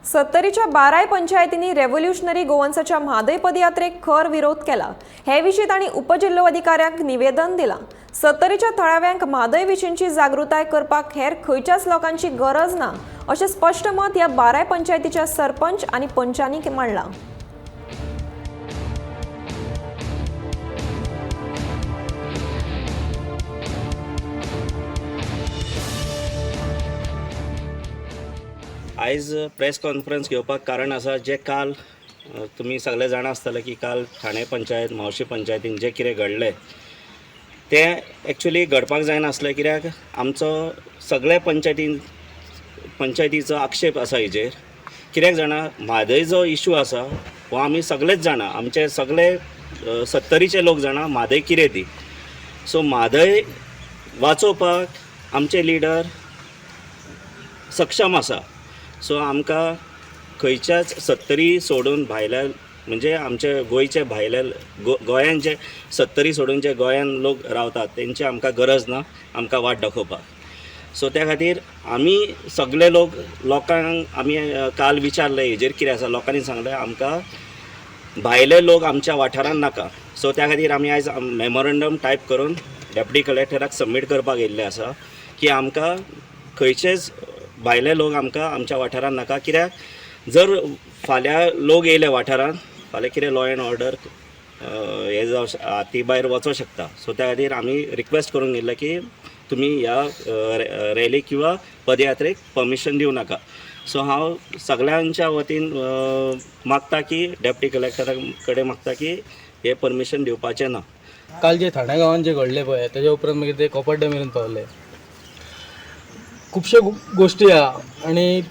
सत्तरीच्या 12 पंचायतींनी revolutionary गोवन्साच्या Mhadei पदयात्रेक खर विरोध केला. हे विशीं तांणी उपजिल्लोधिकाऱ्यांक निवेदन दिलां. सत्तरीच्या थळाव्यांक म्हादय विशींची जागृताय करपाक हेर खंयच्याच लोकांची गरज ना अशें स्पश्ट मत ह्या 12 पंचायतीच्या सरपंच आनी पंचांनी मांडलां. आयज प्रेस कॉन्फरन्स घेवपाक कारण आसा जे काल तुमी सगळे जाणा आसतले की काल ठाणे पंचायत म्हावशी पंचायतीन जें कितें घडलें तें एक्चुली घडपाक जायनासलें, कित्याक आमचो सगळे पंचायतीचो आक्षेप आसा हेजेर. कित्याक जाणा, म्हादय जो इशू आसा हो आमी सगळेच जाणा, आमचे सगळे सत्तरीचे लोक जाणा म्हादय कितें ती. सो म्हादय वाचोवपाक आमचे लिडर सक्षम आसा. सो आमकां खंयच्याच सत्तरी सोडून भायल्या, म्हणजे आमचे गोंयचे भायले गोंयान जे सत्तरी सोडून जे गोंयान लोक रावतात तेंची आमकां गरज ना आमकां वाट दाखोवपाक. सो त्या खातीर आमी सगळे लोक लोकांक आमी काल विचारलें हेजेर कितें आसा, लोकांनी सांगलें आमकां भायले लोक आमच्या वाठारान नाका. सो त्या खातीर आमी आयज मेमोरंडम टायप करून डेप्युटी कलेक्टराक सबमीट करपाक येयल्ले आसा की आमकां खंयचेच भायले लोक आमकां आमच्या वाठारान नाका. कित्याक जर फाल्यां लोक येयले वाठारान, फाल्यां कितें लॉ एंड ऑर्डर हें जावं हाती भायर वचोंक शकता. सो त्या खातीर आमी रिक्वेस्ट करूंक येयल्ले की तुमी ह्या रॅलीक किंवा पदयात्रेक परमिशन दिवं नाका. सो हांव सगळ्यांच्या वतीन मागता की डेप्युटी कलेक्टरा कडेन मागता की हें परमिशन दिवपाचें ना. काल जे ठाणे गांवांत जे घडले पळय तेज्या उपरांत मागीर ते कोपर्डे मेरेन पावले, खुबश्यो गोश्टी आहा आनी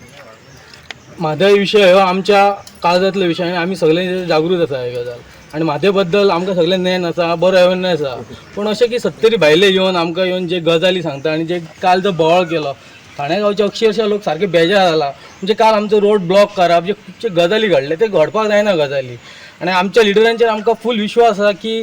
म्हादय विशय हो आमच्या काळजांतलो विशय आनी आमी सगळे जागृत आसा ही गजाल आनी म्हादय बद्दल आमकां सगळें ज्ञान आसा, बरो अवेरनेस आसा. पूण अशें की सत्तरी भायले येवन आमकां येवन जे गजाली सांगता आनी जे काल जो बोवाळ केलो ठाणे गांवचे अक्षरशा लोक सारके बेजार जाला. म्हणजे काल आमचो रोड ब्लॉक करप जे खुबशे गजाली घडले ते घडपाक जायना गजाली. आनी आमच्या लिडरांचेर आमकां फूल विश्वास आसा की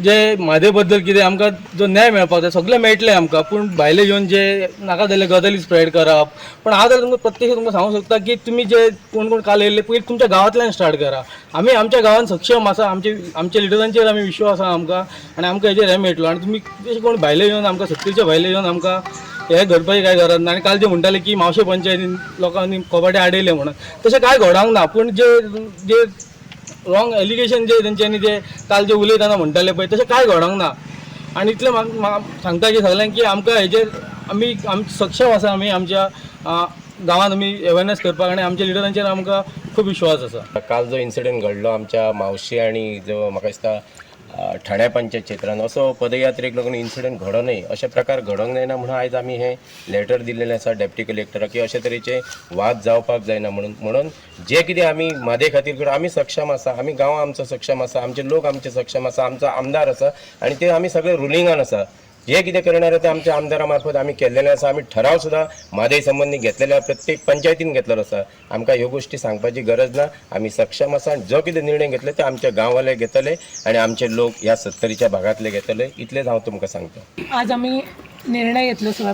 जे म्हादय बद्दल कितें आमकां जो न्याय मेळपाक जाय सगळें मेळटलें आमकां. पूण भायले येवन जे नाका जाल्ले गजाली स्प्रेड करप, पूण हांव जाल्यार तुमकां प्रत्यक्ष तुमकां सांगूंक शकता की तुमी जे कोण कोण काल येयल्ले पयलीं तुमच्या गांवांतल्यान स्टार्ट करा. आमी आमच्या गांवांत सक्षम आसा, आमच्या लिडरांचेर आमी विश्वास आसा आमकां आनी आमकां हेजेर हें मेळटलो. आनी तुमी अशें कोण भायले येवन आमकां सत्तरीचे भायले येवन आमकां हें घडपाची कांय गरज ना. आनी काल जे म्हणटाले की म्हावशे पंचायतीन लोकांनी कोपाटे आडयले म्हणून, तशें कांय घडोंक ना. पूण जे जे रॉंग एलिगेशन जे तेंच्यांनी जे काल जे उलयतना म्हणटाले पळय तशें कांय घडोंक ना. आनी इतलें म्हाका सांगता की सगल्यांक की आमकां हेजेर आमी सक्षम आसा, आमी आमच्या गांवांत आमी अवेरनेस करपाक आनी आमच्या लिडरांचेर आमकां खूब विश्वास आसा. काल जो इन्सिडंट घडलो आमच्या म्हावशी आनी जो म्हाका दिसता ठाण्या पंचायत क्षेत्रान असो पदयात्रेक लागून इन्सिडंट घडो न्हय, अशे प्रकार घडोवंक जायना म्हणून आयज आमी हें लेटर दिल्लेलें आसा डेप्युटी कलेक्टराक की अशे तरेचे वाद जावपाक जायना म्हणून. म्हणून जे कितें आमी म्हादय खातीर करून आमी सक्षम आसा, आमी गांवां आमचो सक्षम आसा, आमचे लोक आमचे सक्षम आसा, आमचो आमदार आसा आनी ते आमी सगळे रुलिंगान आसा. जे कितें करणार ते आमच्या आमदारा मार्फत आमी केल्लेलें आसा. आमी ठराव सुद्दां म्हादय संबंदी घेतलेले आसा, प्रत्येक पंचायतीन घेतलेलो आसा. आमकां ह्यो गोश्टी सांगपाची गरज ना. आमी सक्षम आसा आनी जो कितें निर्णय घेतले ते आमच्या गांववाले घेतले आनी आमचे लोक ह्या सत्तरीच्या भागांतले घेतले, इतलेंच हांव तुमकां सांगता. आज आमी निर्णय घेतलो सगळ्या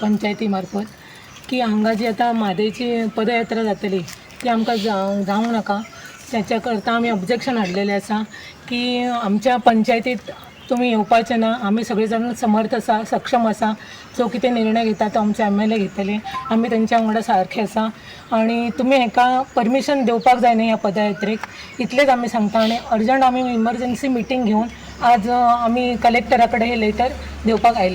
पंचायती मार्फत की हांगा जी आतां म्हादयची पदयात्रा जातली ती आमकां जावंक नाका. त्याच्या करता आमी ऑब्जेक्शन हाडलेलें आसा की आमच्या पंचायतीत तुमी येवपाचे ना. आमी सगळे जाण समर्थ आसा, सक्षम आसा. जो कितें निर्णय घेता तो आमचे एम एल ए घेतले, आमी तेंच्या वांगडा सारखे आसा आनी तुमी हेका परमिशन दिवपाक जायना ह्या पदयात्रेक, इतलेंच आमी सांगता. आनी अर्जंट आमी इमर्जन्सी मिटींग घेवन आज आमी कलेक्टरा कडेन हे लेटर दिवपाक आयले.